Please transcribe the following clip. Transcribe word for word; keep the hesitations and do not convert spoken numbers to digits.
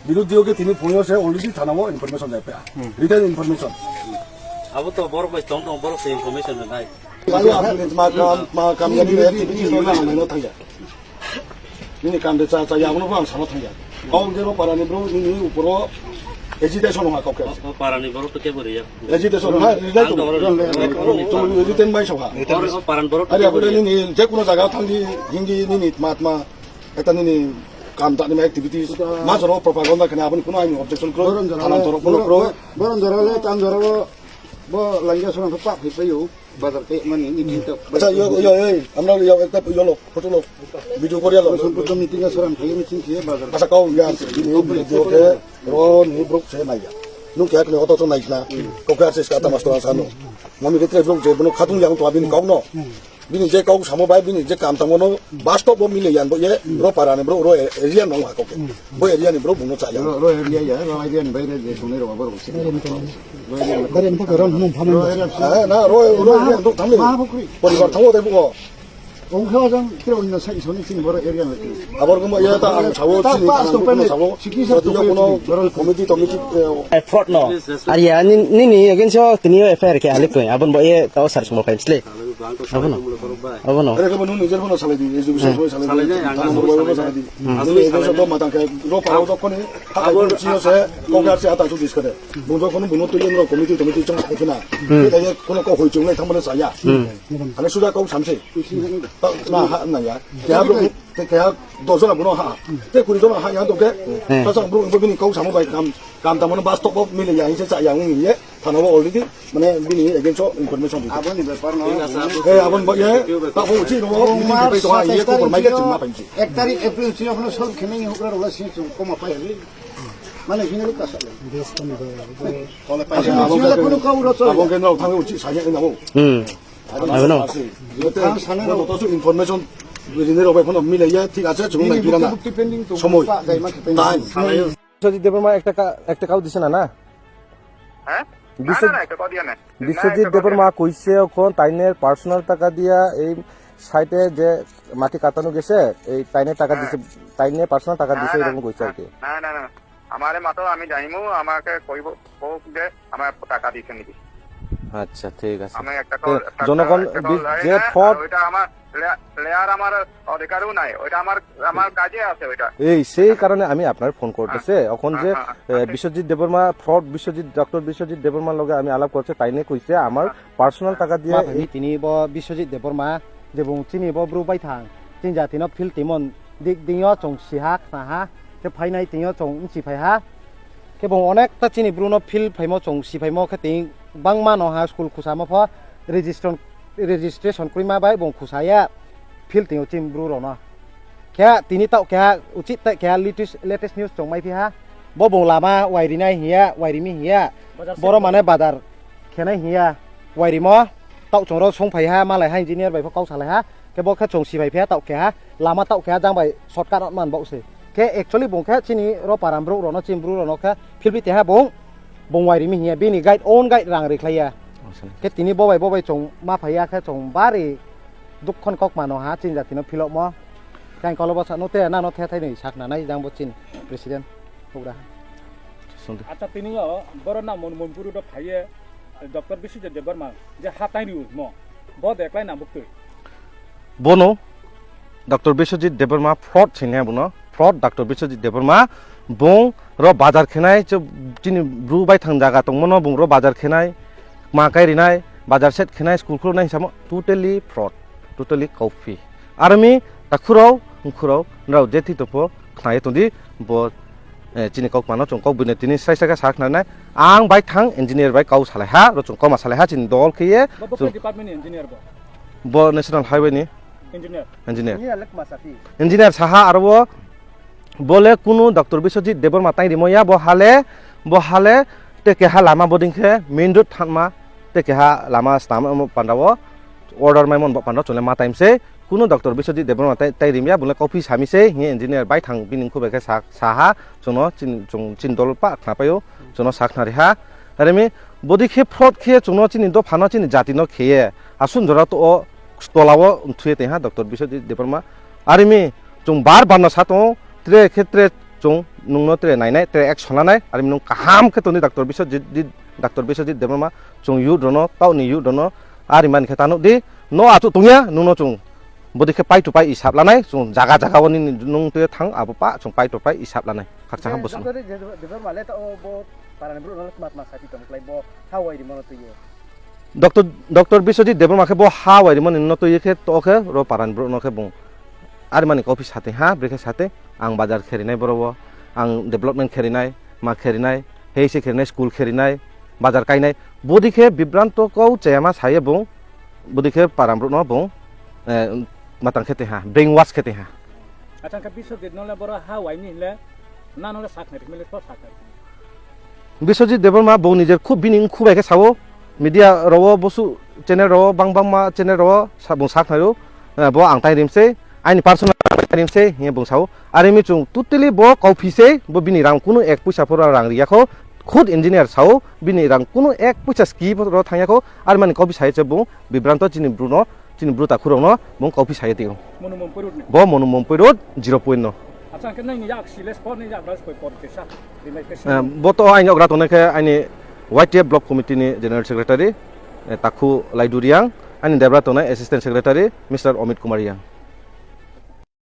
Biruddhio ke tini phone se already thana o information jai pa. Written information. Abo to borok bai tong tong borok se information rwnai. Lalu apa ni ma kam, ma kam ya ni activity so na ano thang ya. Nini kam de cha cha ya ano ang sana thang ya. Kau de ro para ni bro nini uporo agitation ha kau ke. O para ni borok to ke bori ya. Agitation ha, rilai to. To written bai so ha. Oro o paran borok. Ari apa nini je kuno jaga thang di hindi nini matma. Eta nini kam ta nini activities. Ma joro propaganda kena aboni kuno ani objection kro. Boron jora Thanan le, toro kuno kro. Boron jora le, tan jora le, bo langya sorang khe pak phai payo. Bazar khe mani ni thin tok. Acha, yo, yo, yo, amra yo ekta yo lo, photo lo, video kori lo. Son photo meeting a sorang khe meeting khe bazar. Acha, kau ya, ini video ke, ro ni brok se nai ya. Nung kaya kene oto chong nai na, kau kaya se kata mas tuan sano. Mami ketre brok je, bono khatung yang tu abin kau no. Bini je kau samo bai, bini je kam tamo no, basto bo mile yan bo ye, ro para ni bro, ro area no ha kau ke. Bo area ni bro, bono cha ya. Ro, ro area ya, ro area ni bai re je, sone ro, ro. Gari ni pokok ron hwnwi phamani. Eh, na, ro, ro, ro, ro, thamni. Maha bukri. Poribar thango tei buko. Ongkhe ojang khe onno sai soni chini boro area ngai. Abor gumbo ya ta ang sawo ta chini, ta ang sawo. Siki sa jodi yo kono committee, committee, eh, Eh, fraud no. Ari ya, ni, ni, ni, against yo, tini yo F I R ke alik koi. Abon bo ye, tao sar sumo kaim sle. Abono. Abono. Are ke bo nung nijer bono salai di, education bono salai di. Salai di, ang tamo bono salai di. Nung education to matang ke, ro pa ro to kone, ha ka chino se, ko gar se ata chu dis kare. Bung jo kono bung to yen ro committee, committee chong sai kena. Ke ye kono ko hoi chung nai thang bono saya. Ane suja ko samse. Ta na ha na ya. Ke ha bro, te ke ha do jona bono ha. Te kuri jona ha ya to ke. Ta sa bro, bini ko samo bai kam, kam ta bono bas to ko mile ya, se sa ya ngi ye. Thana o already, mane, bini against o information di. Aboni bepar no. Eh, abon bo ye, ta bo uchi no, Omar bini bai to ye ko satais mai ke tarik chuma pai ji. Ek tarik April sini aphano solve khenai hukra rola sini chung koma pai hali. Mane hini ka sa. Abon ke no thang uchi sa ye na mo. Hmm. Abon no. Thang sana no. To su information, bini ro bai phano mile ye, thik ache, chung nai pirana. Somoi. Time. Sojit Debbarma ekta ka-, ekta kau dise na na? হ্যাঁ? না, না, বিশ্বজিৎ, না, এটা কদিয়া না। বিশ্বজিৎ দেববর্মা কইছে এখন তাইনের পার্সোনাল টাকা দিয়া এই সাইটে যে মাটি কাটানো গেছে, এই তাইনের টাকা হ্যাঁ। দিছে, তাইনে পার্সোনাল টাকা না, দিছে না, এরকম কইছে আর না, কি। না, না, না। আমারে মাতো আমি জানিমু, আমাকে কইব, কওক যে আমার টাকা দিছে নাকি। আচ্ছা, ঠিক আছে। আমি একটা তো কল, একটা জনগণ একটা কল বি-, যায় যে না, আর ফ্রড ওইটা আমার লে-, লেয়ার আমার অধিকারও নাই, ওইটা আমার, আমার কাজে আছে ওইটা। এই সেই কারণে আমি আপনার ফোন করতেছে। হ্যাঁ। এখন হ্যাঁ, যে, হ্যাঁ, হ্যাঁ। এ, বিশ্বজিৎ দেববর্মা, ফ্রড বিশ্বজিৎ, ডক্টর বিশ্বজিৎ দেববর্মার লগে আমি আলাপ করছে, তাই নিয়ে কইছে আমার হ্যাঁ। পার্সোনাল টাকা দিয়ে মা এই ভাইনি tini bo Biswajit Debbarma, je bung chini bo bru bai thang, chini jati no phil timon dik ding yo chwng si ha, khna ha, khe phainai tini yo chwng wng si phai ha, khe bung onek ta chini bru no phil phaimo chwng si phaimo khe tini bangma no ha school khusa mo pho registration, registration kwrwi ma bai bung khusa ya. Phil tini o chini bru rok no. Khe tini taoh keha uchit tai keha latest, latest news chong mai phi ha. Bo bung lama wairinai hiya, wairimi hiya. Borok mane bazar khenai hiya. Wairimo taoh chong rok song phai ha, malai ha engineer bai pho kok salai ha. Khe bo khe chong si bai phi ha taoh keha. Lama taoh keha jang bai shortcut man bo se. Khe actually bung khe chini ro param bru rok no, chini bru rok no khe phil bi te ha bung. Bung wairimi hiya, bini guide, own guide rang rikhlai ya. Khe tini bo bai, bo bai chong ma phai ya khe chong bari Dukkon kok mano ha, chini jati no philokmo. Khe ang kolobo sa, no te, nano the thai ni sak nanai, jang bo chini president, hugra. Sungdi. Acha, tini o, boro na mon, Monpuru do phaiye, Doctor Biswajit Debbarma, je ha tai riu mo, bo de klai na buktui. Bono, Doctor Biswajit Debbarma fraud sini bono, fraud Doctor Biswajit Debbarma, bung ro bazar khenai, cho chini bru bai thang jaga tongmano, bung ro bazar khenai, ma kai rinai, bazar set khenai, school khulnai samo, totally fraud, totally copy. Army takhurao, wngkhurao, nrao je thwi tongpho, khnai tongdi, bo, eh, chini kok mano, chwng kok buino tini sai sai khe sa khnanai. Ang bai thang engineer bai kau salai ha, ro chwng kok ma salai ha, chini dol khe ye, Bo, bo chwng khe department ni engineer bo? Bo National Highway ni Engineer. Engineer. Engineer le kma sa phi? Engineer saha aro bo, bole kunu Doctor Biswajit Debbarma tai rimo ya, bo hale, bo hale, te keha lama boding khe main road thanma, te keha lama stam pandao order mai mon bo panda chole ma time se, kunu Doctor Biswajit Debbarma tai, tai rimya, bole copy sami se, hiye engineer bai thang bini khube khe sa, saha, chwngno chin, chwng chin dol pa khna paio, chwngno sa khna riha. Aremi, bodi khe fraud khe chwngno chini dophano chini jati no kheye, asun jora to o tola o thwiye tengha Doctor Biswajit Debbarma. Aremi, chwng bar bar no sa tongo, tre khe tre Chwng nwngno tere nainai, tere action lanai, ari nwng kaham khe tongdi Doctor Biswajit, Doctor Biswajit Debbarma, chwng youth rono, tauni youth rono, ari mani khe tanuk di, no achuk tongya, nwngno chwng bodi khe pai to pai isap lanai, chwng jaga jaga o nini nwng twi thang, abo pa chwng pai to pai isap lanai, khaksa ha bwswk. Doctor Debbarma le ta o bo parani brouh no tma tma sati tong klai bo ha wai rimo no twi o. Doctor, Doctor Biswajit Debbarma khe bo ha wai rimani no twi khe to khe ro parani brouh no khe bung. Ari mani khe office sate ha, brekhe sate, ang bazar kherinai boro o, ang development kherinai, ma kherinai, hei se kherinai, school kherinai, bazar kainai. Bodi khe bibranto kau chayama saye bung, bodi khe param brouh no bung, eh, matang khe te ha, brainwash khe te ha. Acha, hwnkhe Biswajit no le boro ha waini hinle, nano le saknai rikmili to saknai. Biswajit Debbarma bo nijer khub bini khub bai khe sao, media rao bosu channel rao bang bangma channel rao sa-, bung saknai rw, eh, bo ang tai rim se, aini personal tai rim se, hinye bung sao. Ari mi chwng totally bo kauphi se, bo bini rang kunu ek puisa phoro rang riya kho, khud engineer sao, bini rang kunu ek puisa ski phoro thangya kho, ari mani kauphi sai se bung bibranto chini bru no, chini bru takhurokno bung kauphi sai tio. Monu Mompui Road ni? Bo Monu Mompui Road, zero point no. Acha, hwnkhe nini yak sile spot ni yak bai koi por kisa, rimai kisa. Eh, bo to aini ogra tongnai khe aini Y T F Block Committee ni General Secretary, eh, Takhu Laidu Riang, aini debra tongnai Assistant Secretary, Mister Omit Kumar Riang.